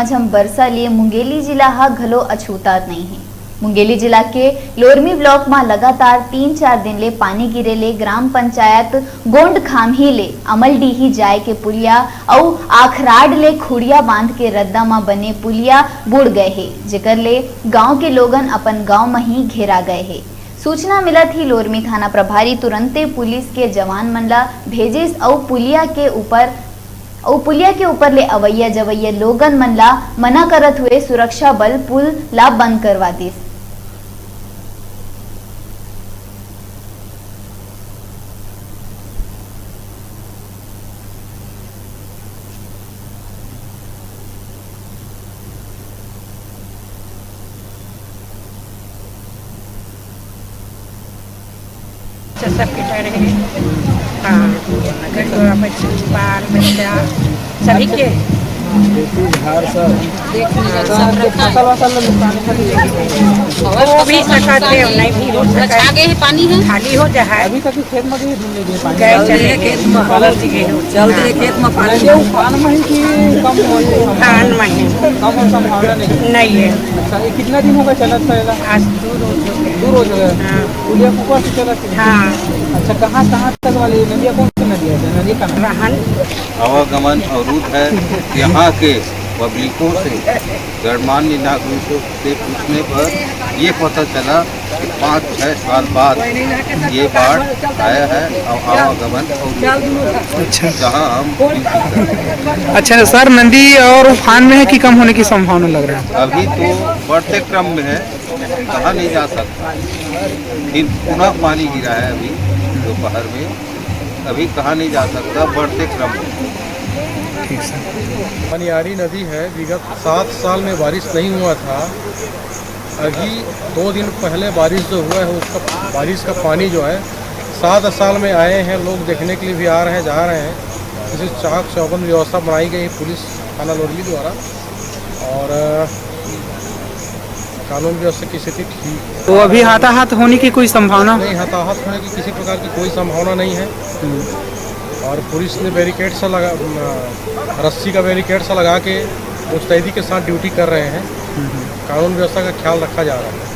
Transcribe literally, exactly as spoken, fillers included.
झमाझम बरसा ले मुंगेली जिला ह घलो अछूतात नइ हे। मुंगेली जिला के लोरमी ब्लॉक म लगातार तीन चार दिन ले पानी गिरे ले ग्राम पंचायत गोंडखाम्ही ले अमलडीही जाय के पुलिया अउ आखराड ले खुड़िया बांध के रद्दा म बने पुलिया बुड़ गए हे, जेकर ले गांव के लोगन अपन गांव म ही घेरा गए हे। सूचना मिलत ही लोरमी थाना प्रभारी तुरंते पुलिस के जवान मन ला भेजिस अउ पुलिया के ऊपर अउ पुलिया के ऊपर ले अवैया जवैया लोगन मन ला मना करत हुए सुरक्षा बल पुल ला बंद करवा दिस। अच्छा, सबके घर है। हाँ, घर तो आप अच्छे, बाल बच्चा सभी के। फसल वसल नुकसान हो सकता है। वो भी सकत है, नहीं भी हो सकता है। आगे ही पानी है। खाली हो जाए। अभी तक खेत में भी ढूंढ लीजिए पानी। गए चले गए। खेत में। चल रहे खेत में पानी। ये उफान में ही कि कम हो? उफान में ही। कम हो संभावना नहीं। नहीं है। अच्छा, ये कितना दिन होगा चलत रहेगा? आज दो रोज हो गए। दो रोज हो गए। हाँ। पुलिया के ऊपर से चला के? हाँ। अच्छा, कहाँ, कहाँ तक वाली नदिया, कौन सी नदी है? नदी का नाम? रहन। आवागमन अवरुद्ध है। यहाँ के पब्लिकों से, गणमान्य नागरिकों से पूछने पर ये पता चला कि पाँच छः साल बाद ये बाढ़ आया है और आवागमन अवरुद्ध है। अच्छा। जहाँ हम ड्यूटी कर रहे हैं। अच्छा सर, नदी और उफान में है कि कम होने की संभावना लग रहा है? अभी तो बढ़ते क्रम में है, कहा नहीं जा सकता। फिर पुनः पानी गिरा है अभी दोपहर में, अभी कहा नहीं जा सकता, बढ़ते क्रम में। ठीक सर। मनियारी नदी है, विगत सात साल में बारिश नहीं हुआ था। अभी दो दिन पहले बारिश जो हुआ है, उसका, बारिश का पानी जो है, सात साल में आए हैं, लोग देखने के लिए भी आ रहे हैं, जा रहे हैं। इसे चाक चौबंद व्यवस्था बनाई गई है पुलिस थाना लोरमी द्वारा। और, अ, कानून व्यवस्था की स्थिति ठीक है। तो अभी हाथाहाथ होने की कोई संभावना? नहीं, हाथाहाथ होने की किसी प्रकार की कोई संभावना नहीं है। हम्म। और पुलिस ने बैरिकेड सा लगा, अ, रस्सी का बैरिकेड सा लगा के मुस्तैदी के साथ ड्यूटी कर रहे हैं। हम्म। कानून व्यवस्था का ख्याल रखा जा रहा है।